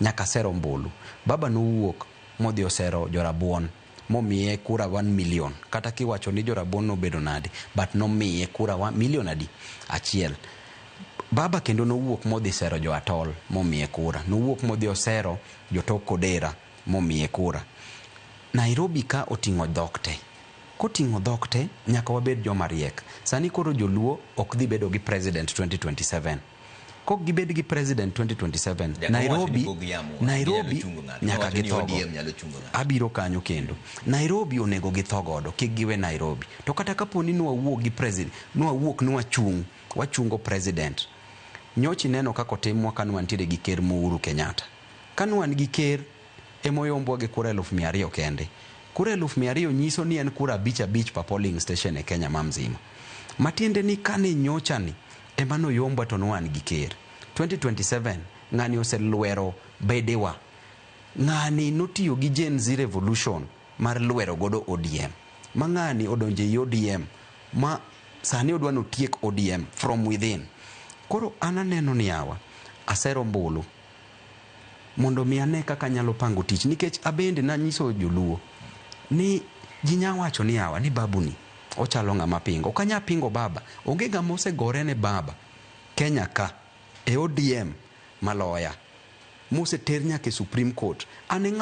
Nyaka ser ombulu. Baba nowuok modhi osero jorabuon momiye kura 1 million. Kata kiwacho ni jorabuon nobedo nade, but nomiye kura 1 million adi? Achiel. Baba kendo nowuok modhi sero jo Atol momiye kura. Nowuok modhi osero jotok Kodera momiye kura. Nairobi ka oting'o dhok te. Koting'o dhok te, nyaka wabed joma riek. Sani koro joluo ok dhi bedo gi president 2027. Kok gibed gi president 2027, Nairobi, Nairobi nyaka githogo. Abiro kanyo kendo. Nairobi onego githo godo, kik giwe Nairobi. To kata kapo ni nwawuok gi president, nwawuok ni wachung', wachungo president. Nyocha ineno kaka otimwa ka nwantiere gi ker Uhuru Kenyatta. Ka nwan gi ker emoyombwa gi kura 200,000 kende. Kura 200,000 nyiso ni en kura abich abich pa polling station e Kenya ma mzima. Matiende ni kane nyocha ni ema noyombwa to nwan gi ker. 2027 ng'ani oselwero bedewa. Ng'ani notiyo gi Gen Z revolution mar lwero godo ODM. Ma ng'ani odonjo ei ODM ma sani odwa notiek ODM from within. Koro an aneno ni yawa, asero ombulu mondo mi ane kaka anyalo pango tich nikech abende nanyiso joluo ni ji nya wacho ni yawa ni babu ni ochalo ng'ama pingo. Ok anya pingo baba. Onge ng'ama osegore ne baba Kenya ka e ODM maloya moseter nyaka e Supreme Court. An e ng'at